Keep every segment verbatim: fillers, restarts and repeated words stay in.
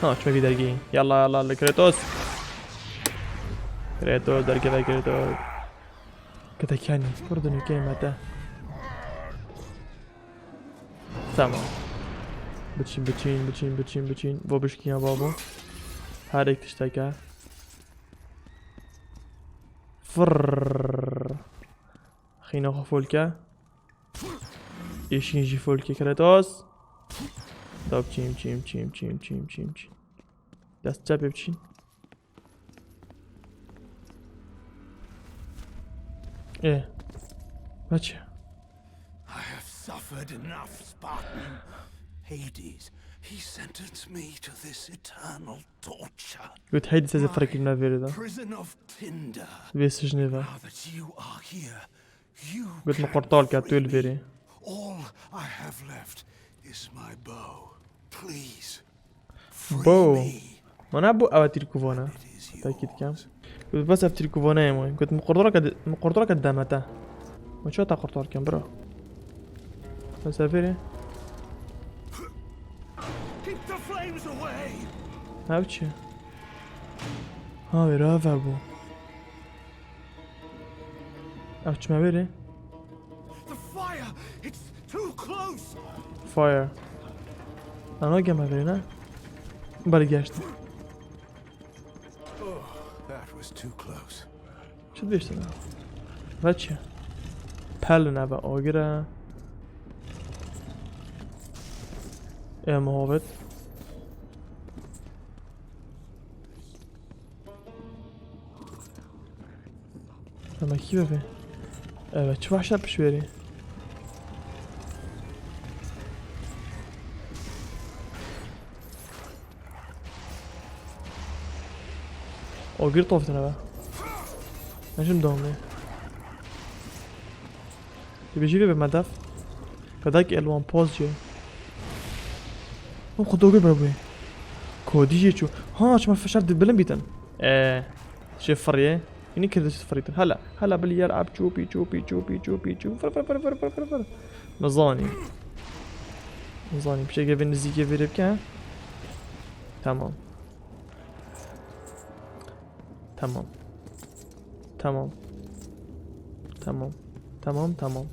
Ha, çime vî dergî. Yalla, yalla, li Kratos. Kratos, derkeve Kratos. Kete kenî. Kur dinû kê mete. Tamam. Biçin, biçin, biçin, biçin, biçin. Bo bişkiya babo. Her ek tişteke. Fırr. Xîna xwe folke. Êşîn jî folke Kratos. Top çîm, çîm, çîm, çîm, çîm, çîm, çîm. Dest çepê biçîn. Ê. Veçe. I have suffered enough, Spartan. Hades, he sentenced me to this eternal torture. Got Hades ez My frekî me verê da. Prison of tinder. Vê sijnê ve. Now that you are here, you Got me can qurtal ke tu free li verê. Me. All I have left is my bow. Please, free Bow. Me. Mana bu ew tîrkuvana. It is yours. Tekî dikem. Got bes ev tîrkuvana ye moy. Got mi qurtala ke, mi qurtala ke demete. Ma çawa te qurtal kem bira? Bes ev verê. Keep the flames away. Ev çi? Ha, wê ra ve bû. Ev çime verê? The fire, it's too close. Fire. Ana geme verê ne? Belê geşt. Oh, that was too close. Çi dibêjtin? Veçe. Pelin eve agir e. Ê muhabbet. Ama kî bebe? Evet, çi başla pişverî. O bir toftin eve. Ne şimdi dönme? Dibêjî vê bi me dev. Pedakî elwan poz jê. O xwe dogir bira bûyê. Kodî jê çû. Ha, çima feşar di bilim bîtin. Eee. Jê firiyê. Yine kirdi firîtin. Hala. Hala bil yer ab çopî, çopî, çopî, çopî, çopî. Fır, fır, fır. Nizanî. Nizanî. Bir şey gevin nizîkê vê bike. Tamam. Tamam. Tamam. Tamam. Tamam, tamam.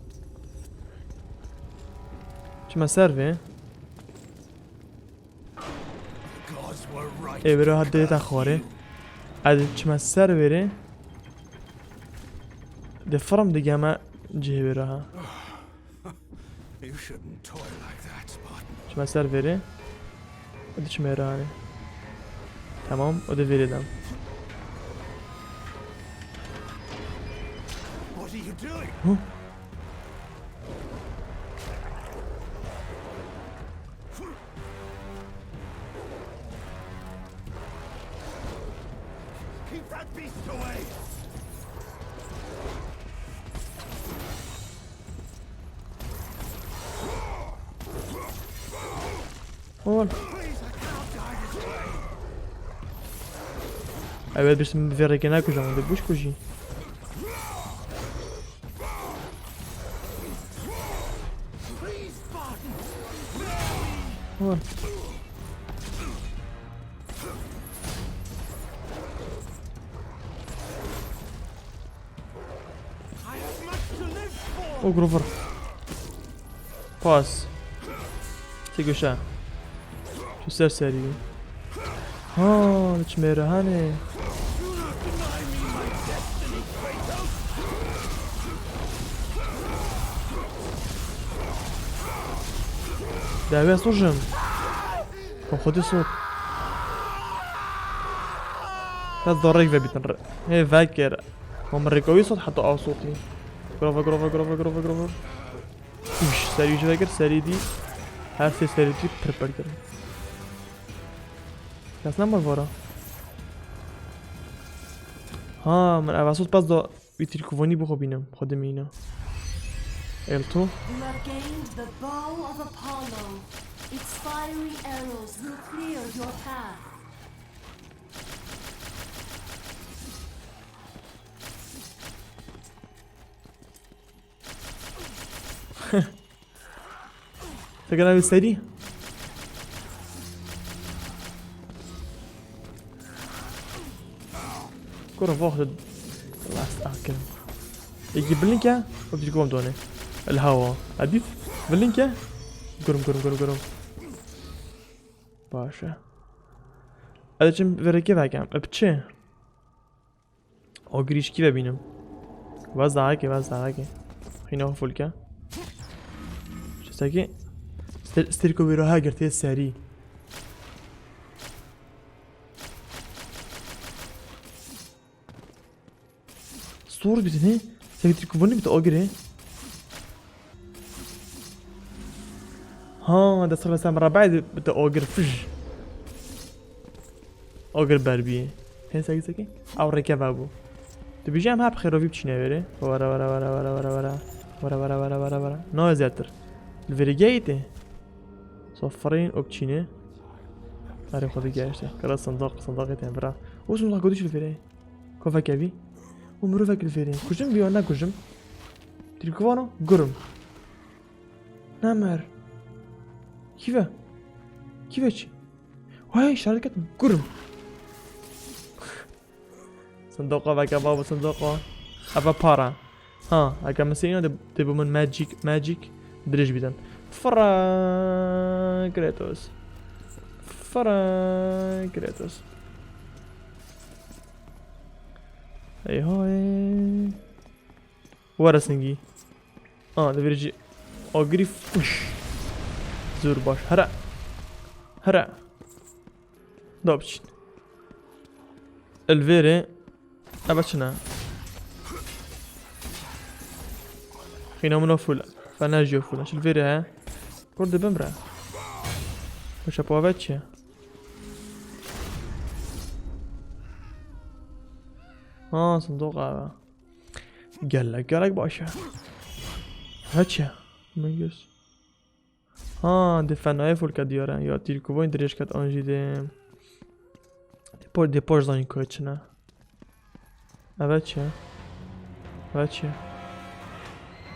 Çime ser vê. Ê, wêre ha dê te xwarê. Ez çime ser vêrê. Dê firm digeme cihê wêre ha. You shouldn't toy like that, Spartan. Çime ser vêrê. Hadi çime rane. Tamam, o da vêrê dem. What are you doing? Hı? Keep that beast away! Hol. Evet, biz bir rekene kujağım, de buş kuji. Hol. O Grover. Pas. Ti goşa. Tu ser serî. Ha, çi mêre hane. Dawe sojim. Xwedê sot. Ez darek ve bitin. Hê vekir. Ma min rêka wî sot heta ew sotî. Grava, grava, grava, grava, grava. Uş, serî ji vekir, serî dî. Her sê serî dî pir pir kirin. Kes nema vara. Ha, min ev sot pez da wî tîrkovanî bixwe bînim. Xwe dimîne. Elto. You have gained the bow of Apollo. Its fiery arrows will clear your path. Te gelen bir seri. Kurva, last akin. Ê, yekî bilink e, û bîr kom done. El hawa. Edît, bilink e. Gurum, gurum, gurum, gurum. Baş e. Ez çim verê kê vekem. E, piçê. O girîşkî ve bînim. Vaz daha ki, vaz daha ki. Xîna fulke. Çestekî. Ster-, sterko wî raha girtiye serî. Sor bidin he. Sektir kubanî bide agir he. Ha, de sırf sen rabai bide agir fij. Agir berbiye. He, sektir ki. Ew reke ve bu. Tu bijî em her xêrovî biçîne vêrê. Wara, wara, wara, wara, wara, wara. Wara, wara, wara, wara, wara. Na zêdetir. Li vêrê geyî tê. Sofreyên û biçîne. Erê xwe digeşte. Kara sindaq, sindaqê tê bira. O sindaq godiş li vêrê. Kovek evî. Û mirovek li vêrê. Kujim vî ya nekujim. Tirkivano gurim. Nemer. Kîve? Kîve çi? Hey, şarket gurim. Sindoqa veke babo, sindoqa. Eva para. Ha, eke min sêna de, de bo min magic, magic. Dirêj bidin. Fıra Kratos. Fıra Kratos. Hey hoy. Were singî. A, li vêrê jî agirî fiş. Zor baş. Here. Here. Da biçin. Li vêrê. Eve çi ne? Xîna min o fûl. Fe ne jî o fûl. Çi li vêrê he? Kur dibim re. Xweşe pave çi? Ha, sindoq eve. Gelek, gelek baş e. Heçe. Min göz. Ha, di fenayê fulke diyar e. Ya tîrkuvayên dirêj ket an jî dê. Dê po-, dê poj zanîn ku çi ne. Eve çi? Eve çi?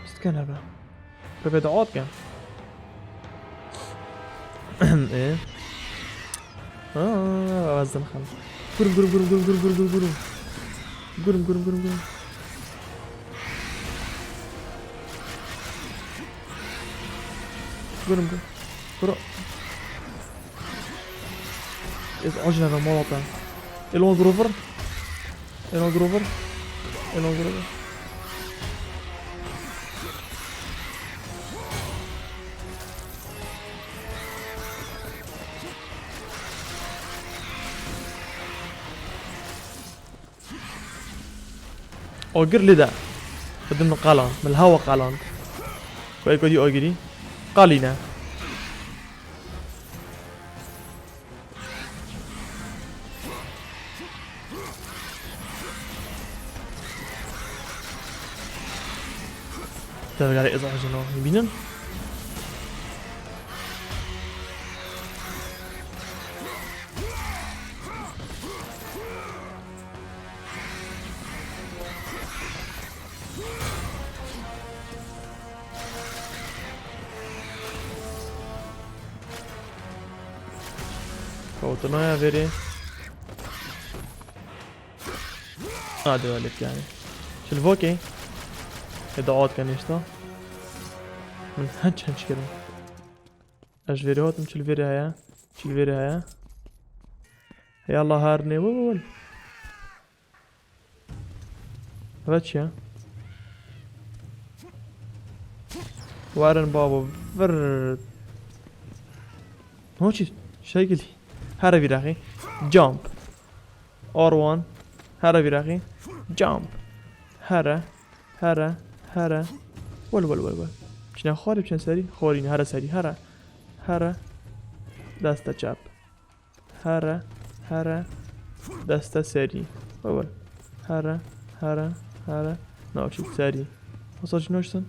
Çi dikin eve? Rebe de at ken. Ê. Aa, ez dim xem. Gurum, gurum, gurum. Gurum, gurum, gurum, gurum. Gurum, gurum. Guro. Ez acil eve malata. Elon Grover. Elon Grover. Elon Grover. Agir lê de. Xedim min qalan. Min li hewa qalan. Ku ê ku dî agirî. Qalîne. Tevgere ez ajino. Bînin. Kawtına ya veri. Hadi öyle yani. Çil vokey. Ya da at kanista. Min henç henç kirin. Ez ji vêrê hatim, çil vêrê heye. Çil vêrê heye. Hey Allah, her ne, wol, wol. Eve çi ya? Werin babo, vir. No çi? Şekil. Here vîraxî. Jump. R one. Here vîraxî. Jump. Here. Here. Here. Wol, wol, wol, wol. Çine xwarî, çine serî. Xwarî, here serî, here. Here. Deste çep. Here, here. Deste serî. Baba. Here, here, here. Navçî serî. Mesaj noştin.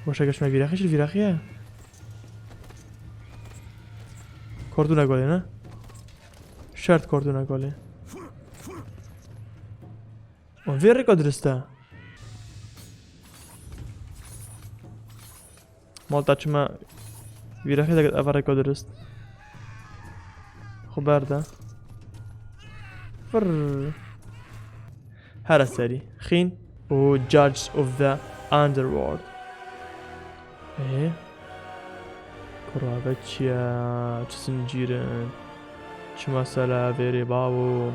Boşa geçme vîraxî, vîraxî ye. Korduna gole ne? Şart korduna gole. Vê rêka dirist e. Malta çima vîraxê deket eva rêka dirist. Xwe berde. Fırr. Here serî. Xîn û Judges of the Underworld. Ê? Kura ve çi ye? Çi zincîr in? Çi mesele vêrê bawo?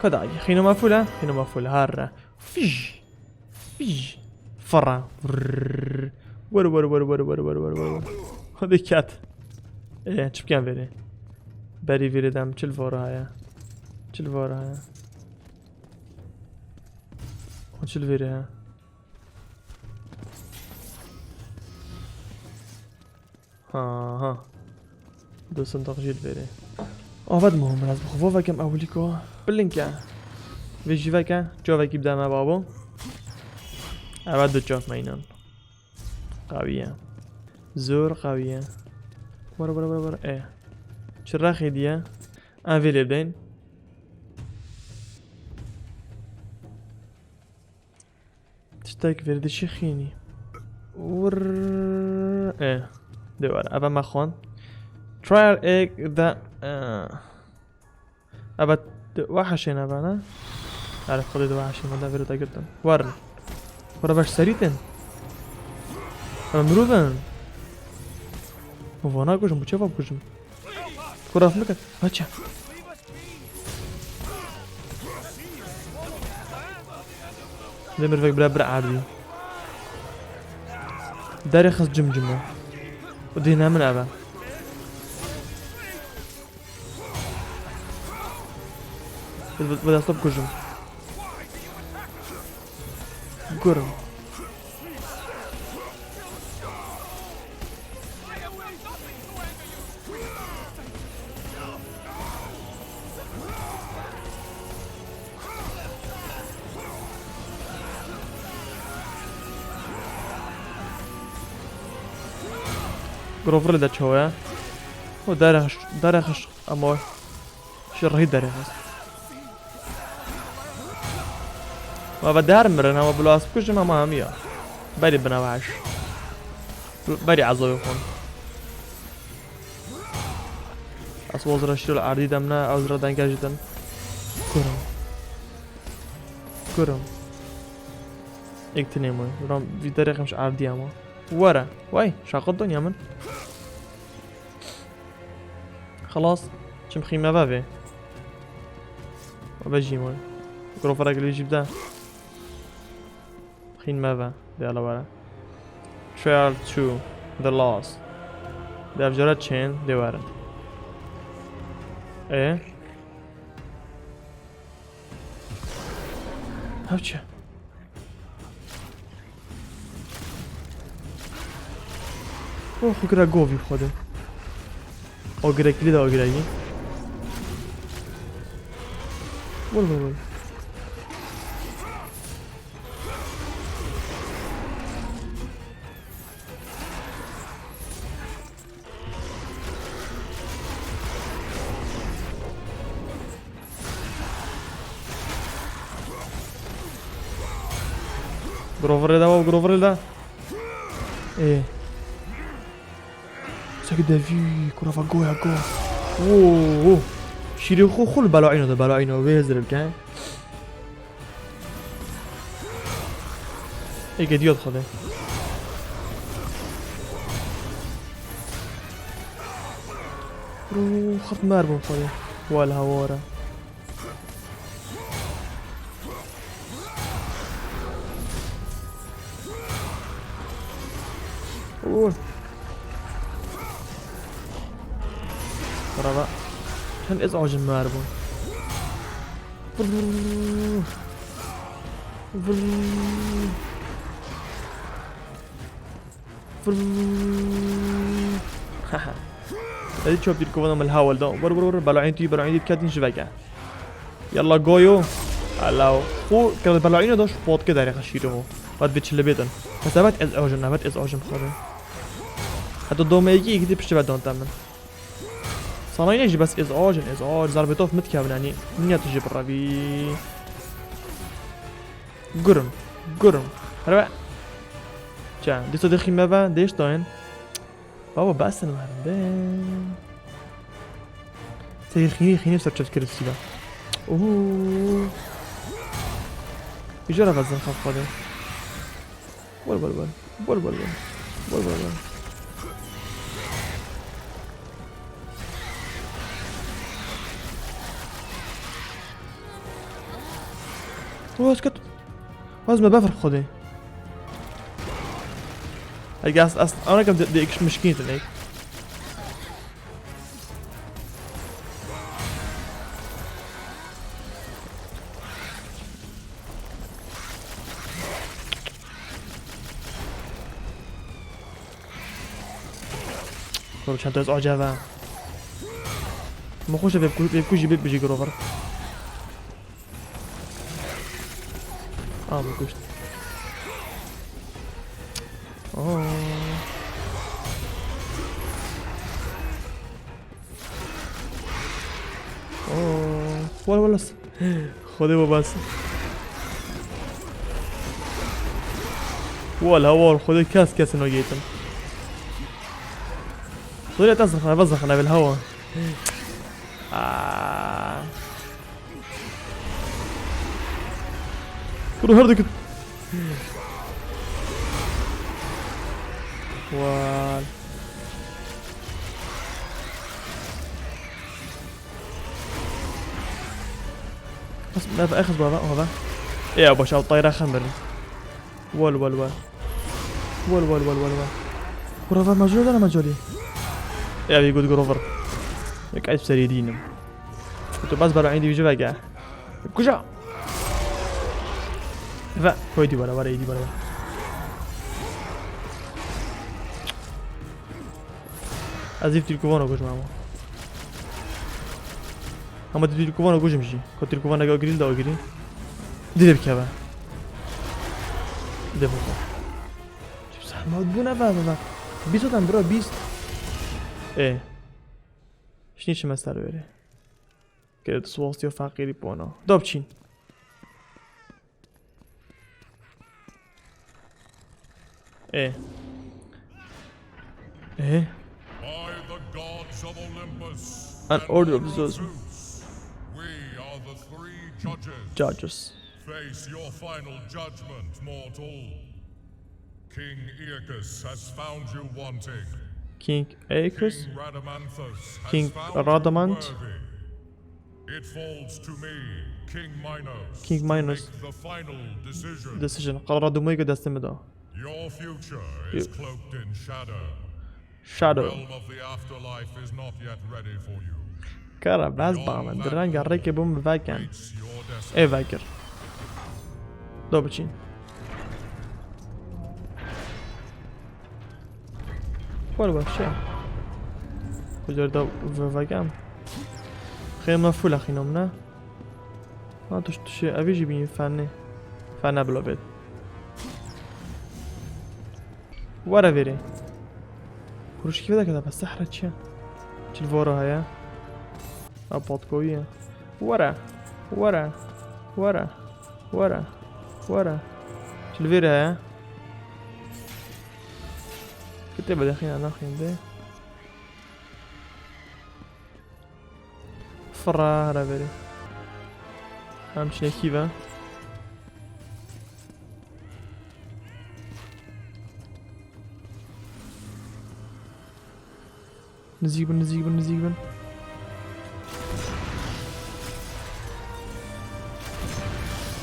Ka dayê, xîna me fûl e? Xîna me fûl e. Here. Fij. Fij. Fara. Vrrr. Were, were, were. Hadi ket. Ê, çi bikem vêrê? Berî vêrê dem çil vora heye. Çil vora heye. O çil vêrê he. Ha, ha. Du sindoq jî li vêrê. Ava dima min ez bi xwe vekem ewilî ku bilink e. Vê jî veke, çavekî bide me babo. Eva du çav me înan. Qewî ye. Zor qewî ye. Were, were, were, were. Ê. Çi rexê diye? Em vê lê bideynin. Tiştek vêr dişî xînî. Wurr. E. Dê were. Eve me xwan. Trial egg the, e. Eve t-, weheşê nebe ne? Erê xwedê di weheşê me de vêr de girtin. Werin. Were beş serî tên. Eve mirov in. Vana kujim, bu çeva kujim. Kuraf mı kat? Aça. Demir vek bira bir erdî. Derê xist cim cim o. O dîne min eve. Bi, bi, bi desta bikujim. Gurim. Grover li de çawa ye? O derê xişt, derê xişt, ama şirrî derê xist. Ma ve der mirin, ama bila ez bikujim, ama hemiya. Berî bine weş. Berî ezayê xwe. Ez wazira şîrol erdî demne, ez ra denge jî din. Kurim. Kurim. Ek tinê moy. Ram vî derê xemş erdî ama. Were. Way, şaqet donya min. Xelas. Çim xîme ve vê. Ve jî moy. Groferek li jî bide. Xîn me ve, dê ala were. Trial two, The Lost. Dê ev cara çên, dê were. Ê? Ev çi? Oh, xwe kira govî xwe de. Agirek li de agirekî. Vur, vur, vur. Grover li de, Grover li de. Ê. Seki devî, kura va goya go. Oo, oo. Şîrê xwe xul bela îno de, bela îno vê hizir bike. Ê gediya dixwe de. Rû xeft mer bûm xwe de. Wa li hawara. Û. Brava. Çend ez acim mer bûm. Vur. Vur. Haha. Edi çöp bir kovana mil hawal da. Vur, vur, vur. Belayin tüy, belayin tüy, kedin şiveke. Yalla goyo. Allahu. Xu, kevde belayin da şu potke dare xaşiri ho. Vat bir çile beden. Mesela vat ez acım, vat ez acım xore. Hatta dome iki, iki de pişti ve dontan min. Sana yine jî bes ez acin, ez ac, zarbetof mit kevin, yani niye tu jî biravî. Gurum, gurum. Herwe. Ça, dîsa dixî me ve, dêş dayên. Baba, bes in werin de. Serî xînî xînî ser çev kir sîla. Oho. Îcar eve zirxa xwe de. Wal wal wal. Wal wal wal. Wal wal wal. Waz ket. Waz me befir xwedê. I guess as ana kam de mişkîn te nek. Kuro çend ez aceve. Ma xweş e vê bikujî bê bijî Grover. Aa, bu kuşt. Aa. Aa. Wala wala. Xwedê we bas. Wala wal xwedê kes kes nagêtin. Xwedê te zixne, ve zixne bil hewa. Aa. Kuro her dikit. Wal. Bas, ne, ex baba, baba. Ya, boş al, tayra xemir. Wal, wal, wal. Wal, wal, wal, wal, wal. Kurava major dana majori. Ya, bir good Grover. Yak ayıp seri değilim. Tu bas baro indi yüzü vege. Kuja. Ve koydu bara, bara, yedi bara. Ez hîv Tîrkovana kujim ama. Ama tu Tîrkovana kujim jî. Ko Tîrkovana agirî li de agirî. Dî vê bikeve. Dê bixwe. Çi zehmet bû ne ve ve ve. Bîst otan bro, bîst. Ê. Şinî çime ser wêrê. Kere tu swastî û feqîrî pona. Da biçîn. Ê. Ê. By the gods of Olympus An and order of Mighty Zeus. Zeus, we are the three judges. Judges. Face your final judgment, mortal. King Aeacus has found you wanting. King Aeacus? King Rhadamanthus has King found Rhadamant? You worthy. It falls to me, King Minos, King Minos, to make the final decision. Decision. Qerara dumê ku destê min de. Your future is cloaked in shadow. Shadow. The realm of the afterlife is not yet ready for you. Kara, bes ba min. Di renga rêkê bû min vekin. Ê vekir. Do biçîn. Wal wal şey. Kucar da ve vekin. Xêma full axînom ne? Ha, tu, tu şey, evî jî bînî fenê. Fene bilo bêt. Were vêrê. Kuruş kî vedeke da, bes sehra çi ye? Çil vora heye. Ha, potkoyî ye. Were. Were. Were. Were. Were. Çil vêrê heye. Kitê be dexîna naxîn de. Fira here verê. Em çinekî ve. Nizîk bin, nizîk bin, nizîk bin.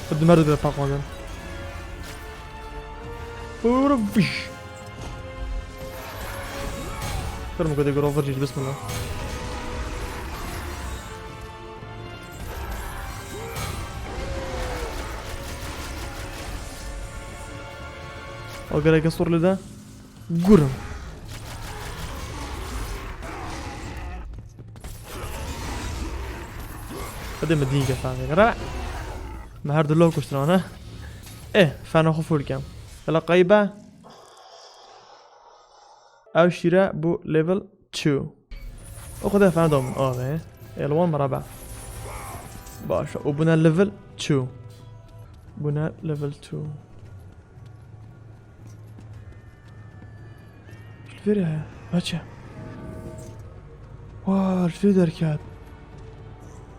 Hadi merdi de pakmadan. Vur, viş. Kırım köyde Grover cil, bismillah. O gerek sorulu da. Gurum. Hadi mi dîn gefanê. Ra. Me her du lo kuştin ana. Eh, fena xwe full kem. Hela qaybe. Ew şîre bû level two. O xwe de fena dom. Ave. L one merhaba. Baş. O bûne level two. Bûne level two. Ji vê re he. Maçe. Wa, ji vê derket.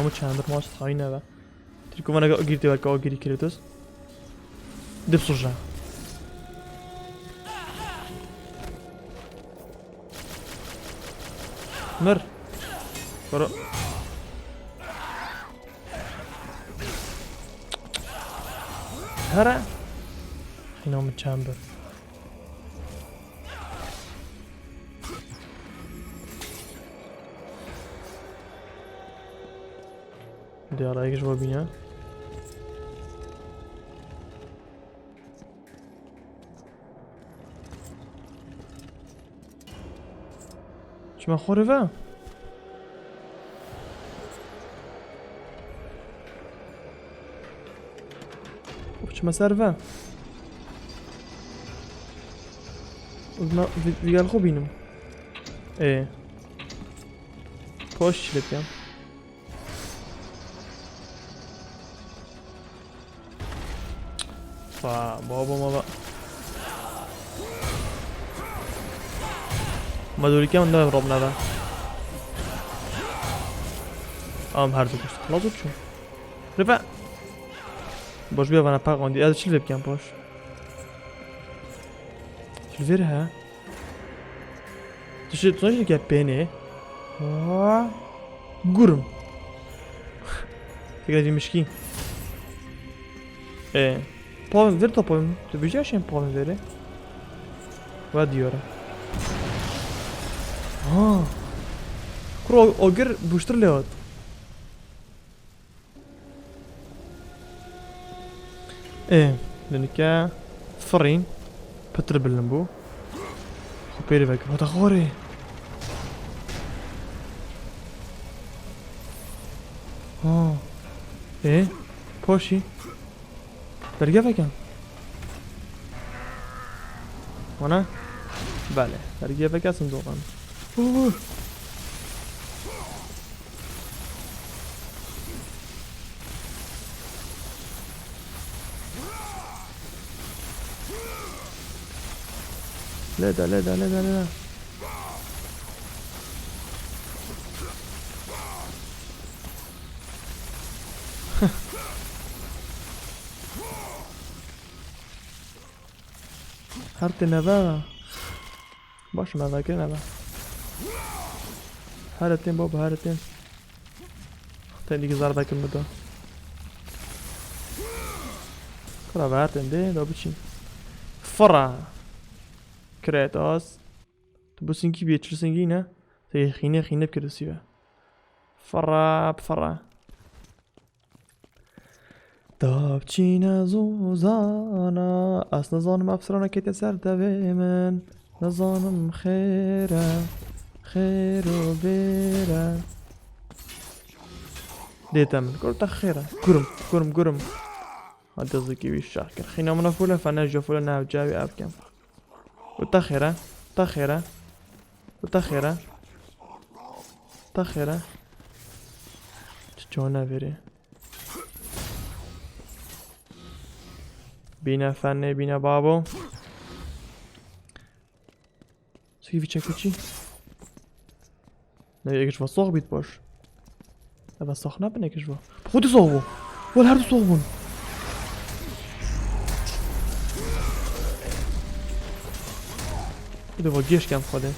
Ama chamber maç tayine be. Tirku bana girdi belki o geri Kratos. Dip soja. Mir. Koro. Hera. Xîna min çend bir. Diyara yek ji bo bîne. Çima xorê ve? Çima ser ve? Buna vi-, vigal xo bînim. Ê. Poş çilek ya. Fa, baba mala. Ma dûrî kem ne rob neve. Am her du kuşt. Lazur çû. Rive. Boş bir bana pak ondi. Ez çil vepken boş. Çil ver ha. Tu şey, tu şey gel beni. Aa, gurum. Tekrar bir mişki. E, pavim ver topavim. Tu bir şey pavim veri. Va diyorum. Ha. Kuro o gir buştur leot. Ê, dinike firîn pitir bilind bû. Xwe pêrê vekir. Hota xorê. Ha. Ê, poşî. Derge veke. Wana? Belê. Derge veke sindoqan. Uh. Leda, leda, leda, leda. Her tê neve. Baş me vekir neve. Her tên baba, her tên. Tên dî zarbekim bido. Kura ve her tên dê, da biçî. Fira. Kratos. Tu bu singî bê, çil singî ne? Te xîne xîne bikir sive. Fira, fira. Da biçîne zozana, ez nizanim ev strana kete ser devê min. Nizanim xêr e, xêr û bêr e. Dê te min, kor te xêr e. Kurim, kurim, kurim. Ha dezikî wî şer kir. Xîna min fûle, fene jî fûle, ne ev cawî ev kem. Û te xêr e, te xêr e. Û te xêr e. Te xêr e. Çi çone verê. Bîne fenê, bîne babo. Sivî çekuçî. Ne, êk ji va sox bît baş. Eva sox nabin êk ji va. Xwedî sox bû. Wal her du sox bûn. Xwedî va geş kem xwedê.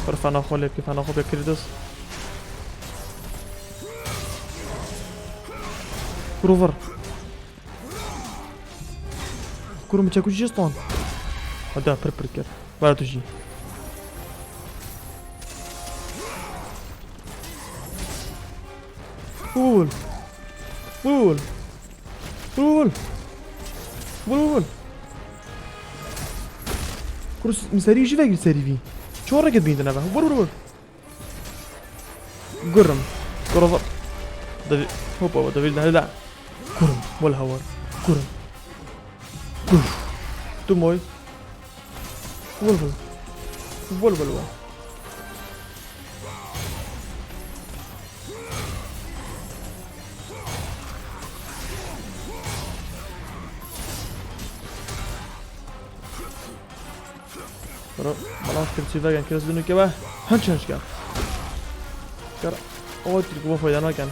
Bir fena xwe lê bike, fena xwe bike Kratos. Kuro vir. Kuro min çekuçî jê stan. Hada pir pir kir. Were tu jî. Vur. Vur. Vur. Vur, vur. Kuro s-, min serî jî vegir serî vî. Çor reket bîndine be. Vur, vur, vur. Gurim. Gurova. Davi-, hopa, David, hadi da. Gurim. Wal hawar. Gurim. Guf. Tu moy. Wal, wal. Wal, wal, wal. Bro, balans kir, çî vegen, kir, zûnû ke be. Hunch, hunch ke. Kar o Türk bu fayda nakin.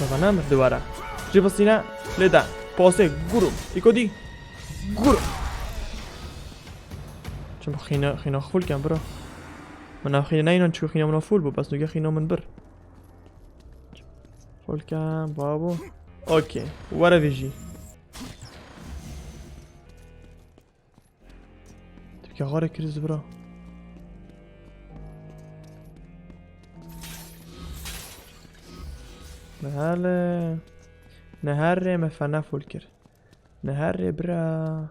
Baba ne mi duvara? Cibasine leda. Pose gurum. Ikodi. Gurum. Çim xina xina full kan bro. Mana xina neynon çu xina mana full bu bas nuge xina min bir. Full kan babu. Okey. Wara viji. Tepki xare kriz bro. Nehale. Neherre me fena full kir. Neherre bra.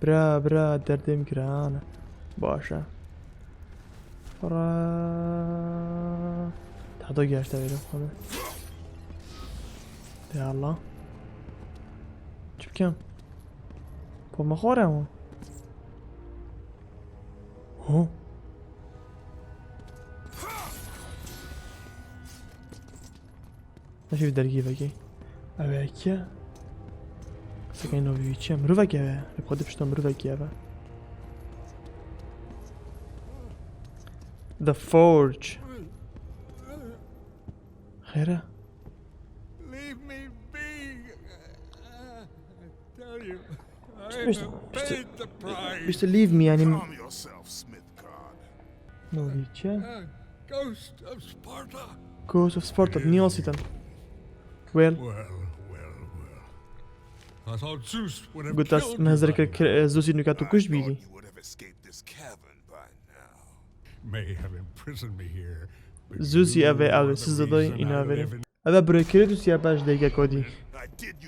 Bra bra derdim giran. Başa. Bra. Tahta gerçte verim konu. Ya Allah. Çıkıyorum. Pomma xora mı? Ho. Neşî dergî vekî. Ev e kî? Sekên novî çi? Mirovek ev e. Li xwe dipişta mirovekî ev e. The Forge. Xêr e? Leave me be. I tell you, I Just, have just, paid the price. Just leave me, yani. Calm yourself, Smith God. Novî çi? Uh, Ghost of Sparta. Ghost of Sparta, Neil Seaton. Well. Well, well, well. I thought Zeus would have Gut, dass killed me hezir by kir, now. Kir, Zeus nuka tu kuş bîdî. I thought you would have escaped this cavern by now. May have imprisoned me here, but Zeus you ev e, are ev e, the siz de reason I ina live verin. In Eve bro Kratos ya baş dege kodî.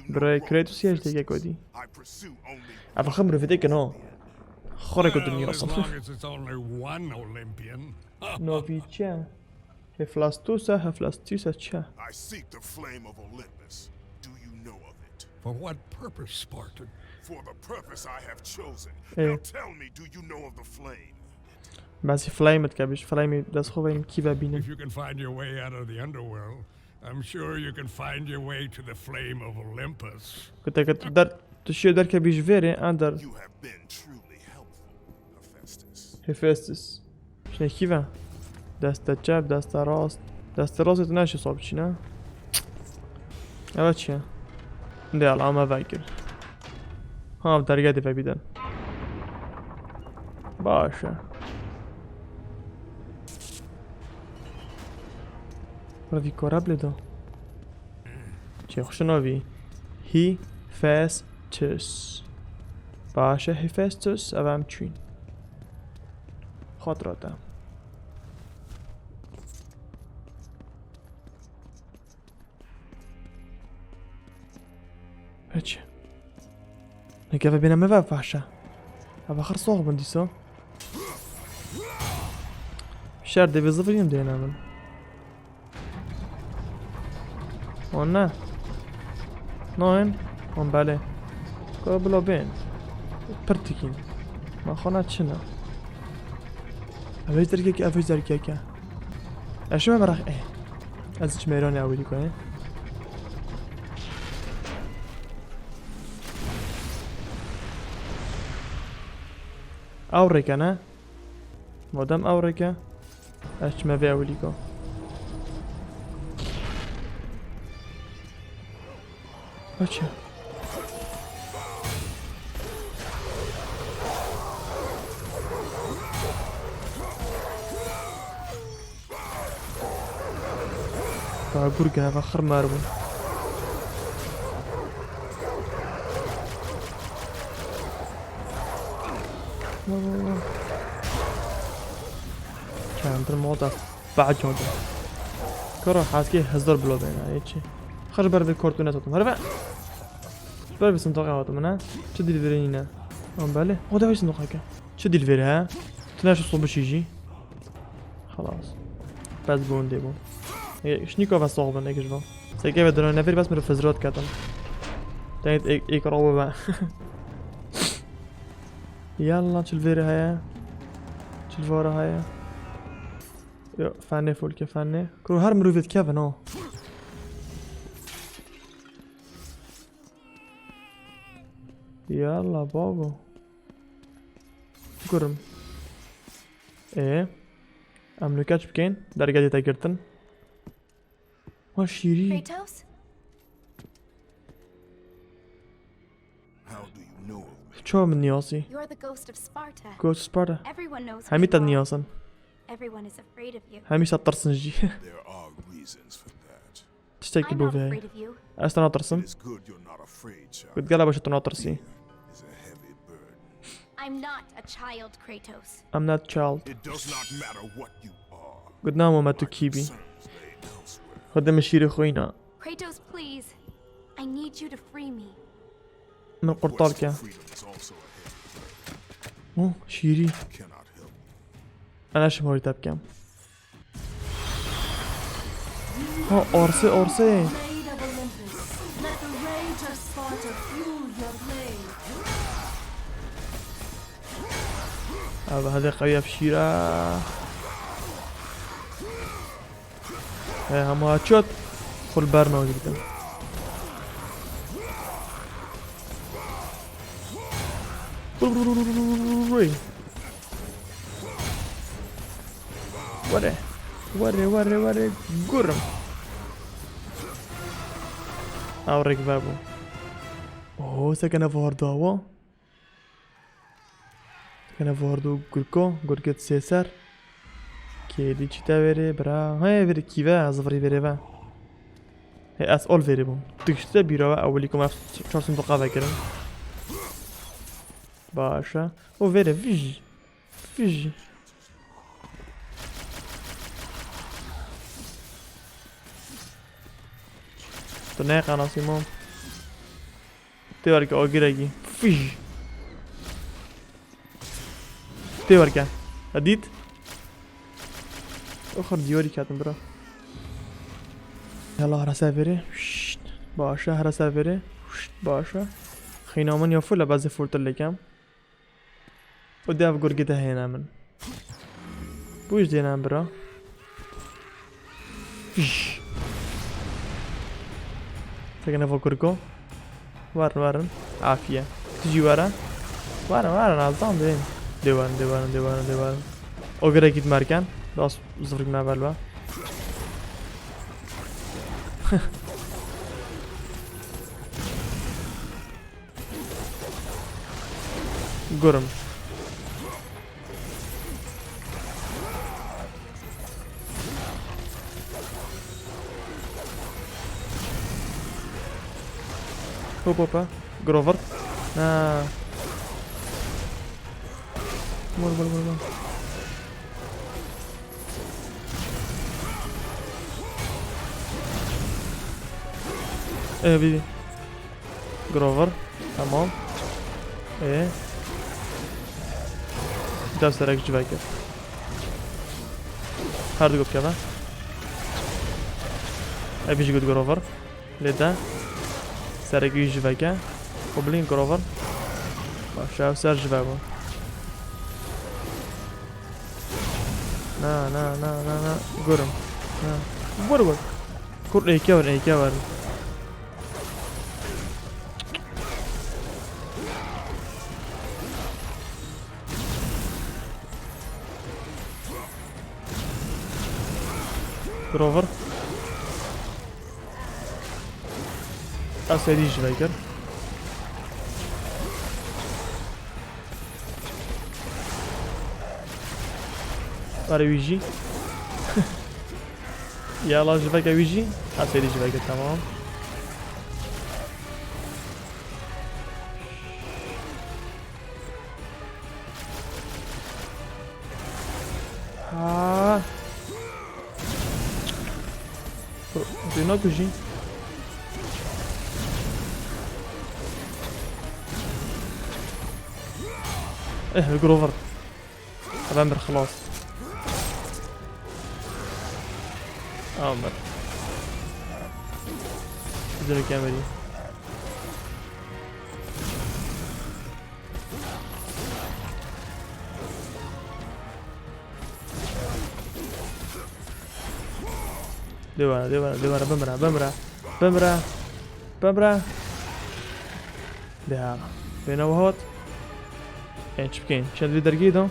Bro Kratos ya dege kodî. Eve xim rifete kino. Xore ko Well, dünya as long as it's only one Olympian. Noviçe. Heflastusa, Heflastusa çi? I seek the flame of Olympus. Do you know of it? For what purpose, Spartan? For the purpose I have chosen. Eh. Now tell me, do you know of the flame? Basi flame et kabiş, flame das xo veyn kive bînin. If you can find your way out of the underworld, I'm sure you can find your way to the flame of Olympus. Kute kute der, tu şiyo derkebî ji vêrê, an der. You have been truly helpful, Hephaestus. Hephaestus. Şine kî ve? Deste çep, deste rast. Deste rast tu neşe sab çî ne? Evet çi? De alama vekir. Ha, dergeh de vebîden. Baş e. Revî kora bilê da. Çê xwe şinavî. Hephaestus. Baş e Hephaestus, ev em çûyn. Xatirata. Hiç. Nekeve bêne me ve paşa. Eva xir sox bin dîso. Şer dê vê zifirînim dêne min. O ne? Nein? On belê. Ka bila bên. Pirtikîn. Ma xana çi ne? Ev hêz derkeke, ev hêz derkeke. Ez şime meraq, eh. Ez hiç mêranê ewilî koyê. Ew rêke ne? Madem ew rêke, ez çime vê ewilî ko. Aç ya. Daha gurgine ve xirmer bûn. Kendir moda. Bac oldu. Kara haskê hezar bilo bena, ê çi? Xir ber vê kortûne satim. Hadi be. Ber vê sindoqa hatim ne? Çi dil verê nîne? An belê. O da vê sindoqa ke. Çi dil verê he? Tu ne şu sobu şî jî? Xelas. Bes bûn dê bûn. E, şnîka ve sox bin, ek ji van. Seke ve dina nefir bes mir fizrat ketin. Tenê ek, ek rawo ve. Yalla çil verê heye. Çil vara heye. Yo, fenê folke fenê. Kuro her mirovê dikevin o. Yalla babo. Gurim. E. Em li keç bikeyn, dergedê te girtin. Ha şîrî. Kratos? How do you know of me? Çawa min niyasî? You're the ghost of Sparta. Ghost Sparta. Everyone knows who Hemî te you are. Niyasin. Everyone is afraid of you. Hemî te tirsin jî. There are reasons for that. Tiştekî I'm bo not vê. Afraid of you. Ez te natirsim. It is good you're not afraid, child. Got gela baş te natirsî. Is a heavy burden. I'm not a child, Kratos. I'm not child. It does not matter what you are. Got nama me tu My kî bî. Concerns lay elsewhere. Xwedê min şîrê xwîna. Kratos, please. I need you to free me. Min qurtal ke. Freedom is also a heavy burden. Oh şîrî. I cannot help you. Ana şim horî te bikem. Ha arsê arsê. Blade of Olympus, let the rage of Sparta fuel your blade. Ev hede qewiya şîra. He hema çot. Xul ber nagirtin. Were. Were were were were. Gurim. Ew rêk vebû. Oho sekene vardawa. Sekene vardo gurko. Gurgit sêser. Kêdî çîte verê bira. Hey verê kîve ez virî verê ve. Hey ez ol verê bûm. Dikişte bîra ve ewilî kom ev çar sindoqa vekirin. Baş e. O verê vij. Fij. Tu ne qanasî mam. Tê werke agirekî. Fij. Tê werke. Edît. Oxir diyarî ketin bira. Yala here ser verê. Şşt. Baş e here ser verê. Şşt. Baş e. Xîna min ya full e, bezê full tir lekem. Û dev gurgê de hêne min. Bû jî dêne bira. Fîş. Tekene vo gurgo. Werin werin. Afiye. Tu jî were. Werin werin azdan dên. Dê werin dê werin dê werin dê werin. O gere git merken. Das zıvrık me belwa. Gurim. Hop hop ha. Grover. Ha. Vur vur vur vur. Ee, bir Grover. Tamam. Ee. Ders serek civeke. Her du gopkeve. Ev jî got Grover. Lê de. Serek wî jiveke. Goblin Grover. Baş ev ser jive bû. Na na na na na. Gurim. Na. Vur vur. Kur êke ver êke ver. Grover. Ez serî ji vekir. Were wî jî. Yala ji veke wî jî. Ez serî ji vekir, tamam. Ha. Rêna kujî. Eh, Grover. Hemen bir xelas. Amer. Bizimle kemeri. Dê were, dê were, dê were, bimire, bimire, bimire, bimire. Dê ha. Bêne we hot. Ên çi bikên? Çend vê dergî da?